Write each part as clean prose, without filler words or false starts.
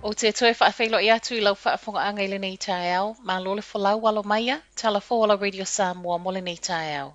Ou te toe faafeiloai atu i lau faafogaaga i lenei taeao, malo le folau alo maia, tala fou a la Radio Samoa mo lenei taeao.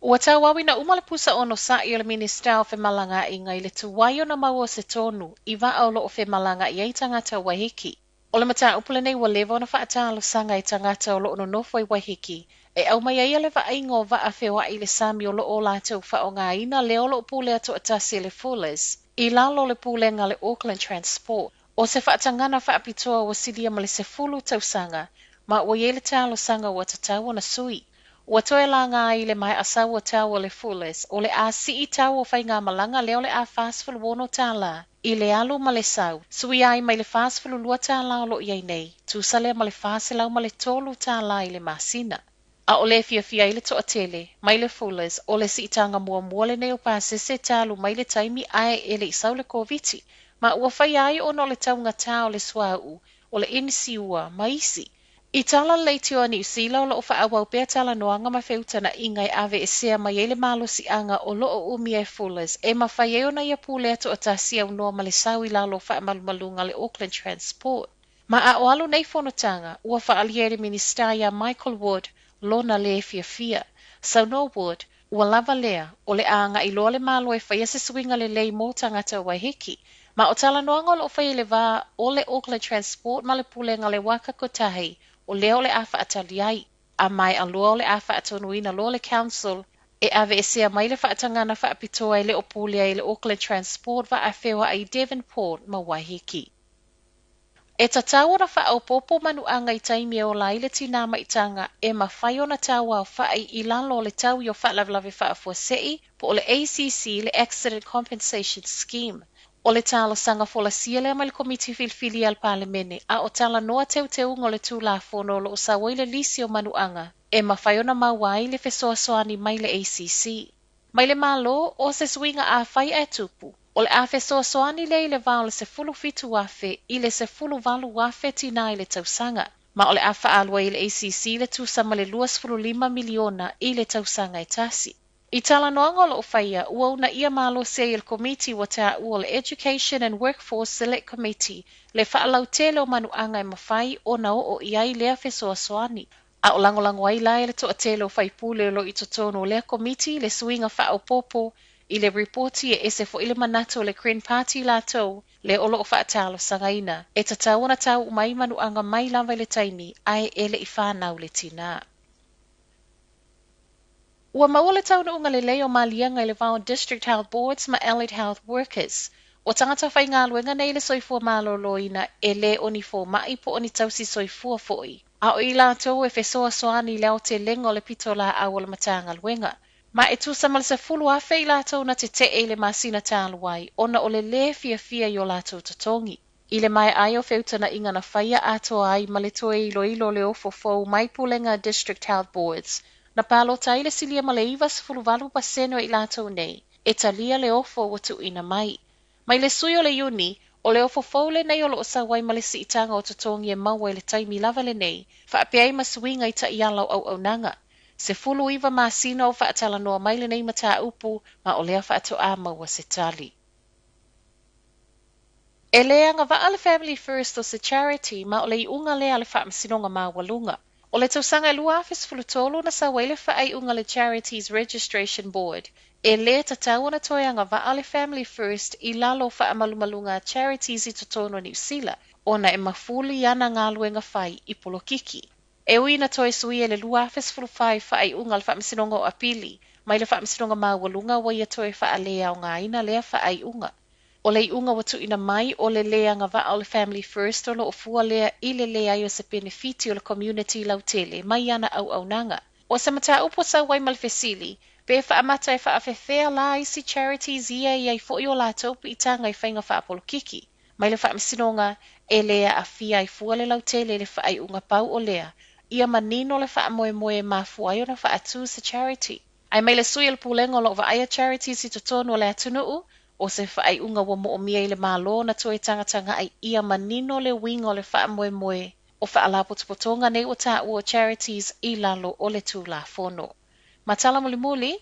Ua tauauina uma le pusa onosai o le Minisita o Femalagaaiga i le tuai ona maua o se tonu i vaa o lo o femalagaai ai tagata o Waiheke. O le mataupu lenei ua leva ona faatalosaga e tagata o lo o nonofo i Waiheke e aumai ai le vaaiga o vaa feoai i le sami o lo o latou faaaogaina lea o lo o pulea toatasi e le Fullers i lalo o le pulega a le Auckland Transport. O se faatagaga faapitoa ua silia ma le 10 tausaga ma ua i ai le talosaga ua tatau ona sui. Ua toe laga ai i le maea sau o tau o le Fullers, o le a sii tau o faigamalaga lea o le a $46 i le alu ma le sau, suia ai mai le $42 o lo o i ai nei, tusa lea ma le $403 i le masina. A o le fiafia ai le toatele mai le Fullers o le siitaga muamua lenei o pasese talu mai le taimi ae e le i sau le Koviti, ma ua faia ai ona o le taugatā o le suauu, o le inisiua ma isi. I tala le leitio a Niu Sila o lo o faaauau pea talanoaga ma feutagaiga e aveesea mai ai le malosiaga o lo o umia e Fullers e mafai ai ona ia pulea toatasi aunoa ma le sau i lalo o faamalumaluga a le Auckland Transport. Ma a o alu nei fonotaga, ua faaalia e le Minisita iā Michael Wood lona lē fiafia. Saunoa Wood, ua lava lea, o le a agai loa le Malo e faia se suiga lelei mo tagata o Waiheke. Ma o talanoaga o lo o faia i le va o le Auckland Transport ma le pulega o le Waka Kotahi, o lea o le a faatali ai. A maea loa o le a faatonuina loa le Council e aveesea mai le faatagaga faapitoa e le o pulea e le Auckland Transport vaa feoai i Devonport ma Waiheke. E tatau ona faaopoopo manuaga i taimi e ola ai le tinā maitaga e mafai ona tauaofa'i i lalo o le taui o faalavelave faafuasei po o le ACC le Accident Compensation Scheme. O le talosaga folasia lea mai le Komiti Filifilia a le Palemene a o talanoa teuteuga o le Tulafono o lo o sau ai le lisi o manuaga e mafai ona maua ai le fesoasoani mai le ACC. Mai le Malo, o se suiga afai ae tupu, o le a fesoasoani lea i le va o le 17,000 i le 18,000 tinā i le tausaga, ma o le a faaalu ai e le ACC le tusa ma le $25 miliona i le tausaga e tasi. I talanoaga o lo o faia, ua uunaia malosi ai e le Komiti ua taua o le Education and Workforce Select Committee le faalautele o manuaga e mafai ona oo i ai lea fesoasoani. A o lagolago ai la e le toatele o faipule o lo o i totonu o lea komiti le suiga faaopoopo i le ripoti e ese foi le manatu o le Green Party latou lea o lo o faatalosagaina e tatau ona tau uma ai manuaga mai lava i le taimi ae e le i fanau le tinā. Ua maua le taunuuga lelei o maliega i le va o District Health Boards ma Allied Health Workers. O tagata faigaluega nei i le soifua maloloina e le o ni fomai po o ni tausi soifua foi, a o i latou e fesoasoani i le aotelega o le pitolaau a le Matagaluega. Ma e tusa ma le 10,000 i latou na tetee i le masina talu ai ona o le lē fiafia i o latou totogi. I le maea ai o feutagaiga na faia atoa ai ma le toe iloilo o le ofo fou mai pulega a District Health Boards, na palota ai le silia ma le 98% o i latou nei e talia le ofo ua tuuina mai. Mai le sui o le Iuni, o le ofo fou lenei o lo o sau ai ma le siitaga o totogi e maua i le taimi lava lenei, faapea ai ma suiga i taiala o auaunaga. 19 masina o faatalanoa mai lenei mataupu ma o lea faatoa maua se tali. E le agavaa le Family First o se charity ma o le iuga lea a le Faamasinoga Maualuga. O le tausaga e 2013 na sau ai le faaiuga a le Charities Registration Board e lē tatau ona toe agavaa le Family First i lalo o faamalumaluga a charities i totonu o Niu Sila ona e mafuli ana galuega fai i polokiki. E ui ina toe suia i le 2014 i faaiuga a le Faamasinoga o Apili mai le Faamasinoga Maualuga ua ia toe faaleaogaina lea faaiuga. O le iuga ua tuuina mai o le lē agavaa o le Family First o lo o fua lea i le leai o se penefiti o le community lautele mai ana auaunaga. O se mataupu ua sau ai ma le fesili, pe faamata e faafefea la isi charities ia e i ai foi o latou piitaga i faiga faapolokiki. Mai le Faamasinoga, e lē aafia ai fua le lautele i le faaiuga pau o lea, ia manino le faamoemoe e mafua ai ona faatu se charity. Ae mai le sui o le pulega o lo o vaaia charities i totonu o le atunuu, o se faaiuga ua moomia i le Malo ona toe tagatagai ia manino le uiga o le faamoemoe o faalapotopotoga nei ua taua o charities i lalo o le Tulafono. Ma tala mulimuli,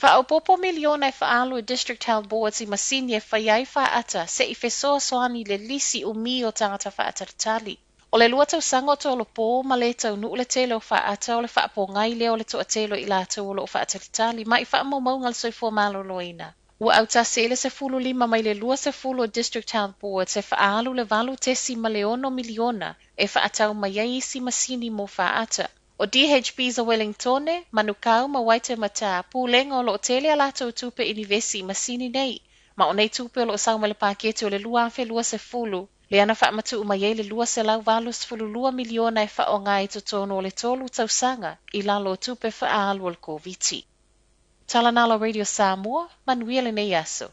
Faaopoopo miliona e faaalu e District Health Boards i masini e fai ai faata se i fesoasoani i le lisi umi o tagata faatalitali. O le 2 tausaga o tolopo ma lē taunuu le tele o faata o le faapogai lea o le toatele o i latou o lo o faatalitali mai i faamaumauga a le Soifua Maloloina. Ua autasi ai le 15 mai le 20 o District Health Boards e faaalu le $8.6 miliona e faatau mai ai isi masini mo faata. O DHBs o Welingtone, Manukau ma Waitematā pulega o lo o tele a latou tupe inivesi i masini nei, ma o nei tupe o lo o sau mai le paketi o le 2020, lea na faamatuu mai ai le $282 miliona e faaaoga i totonu o le 3 tausaga i lalo o tupe faaalu o le Koviti. Talanala Radio Samoa, manuia lenei aso.